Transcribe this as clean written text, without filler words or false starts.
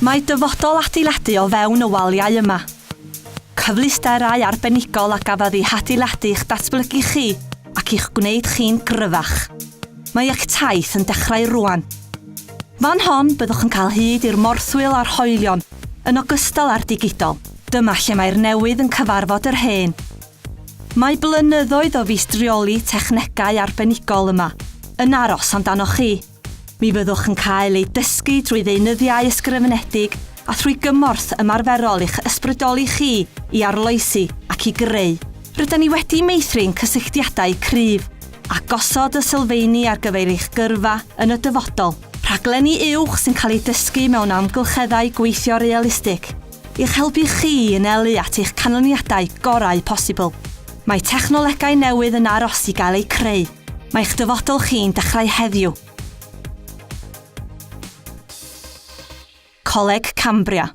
Mae dyfodol adeiladu o fewn y waliau yma. Cyfleusterau arbenigol a gafodd eu hadeiladu i'ch datblygu chi ac i'ch gwneud chi'n gryfach. Mae eich taith yn dechrau rwan. Fan hon, byddwch yn cael hyd i'r morthwyl a'r hoelion, yn ogystal â'r digidol. Dyma lle mae'r newydd yn cyfarfod yr hen. Mae blynyddoedd o feistrioli technegau arbenigol yma, yn aros amdanoch chi. Mi fyddwch yn cael eu dysgu drwy ddeunyddiau ysgrifenedig a thrwy gymorth ymarferol i'ch ysbrydoli chi i arloesi ac i greu. Rydan ni wedi meithrin cysylltiadau cryf a gosod y sylfeini ar gyfer eich gyrfa yn y dyfodol. Rhaglenni uwch sy'n cael eu dysgu mewn amgylcheddau gweithio realistig. I'ch helpu chi i anelu at eich canlyniadau gorau posibl. Mae technolegau newydd yn aros i gael eu creu. Mae eich dyfodol chi'n dechrau heddiw. Coleg Cambria.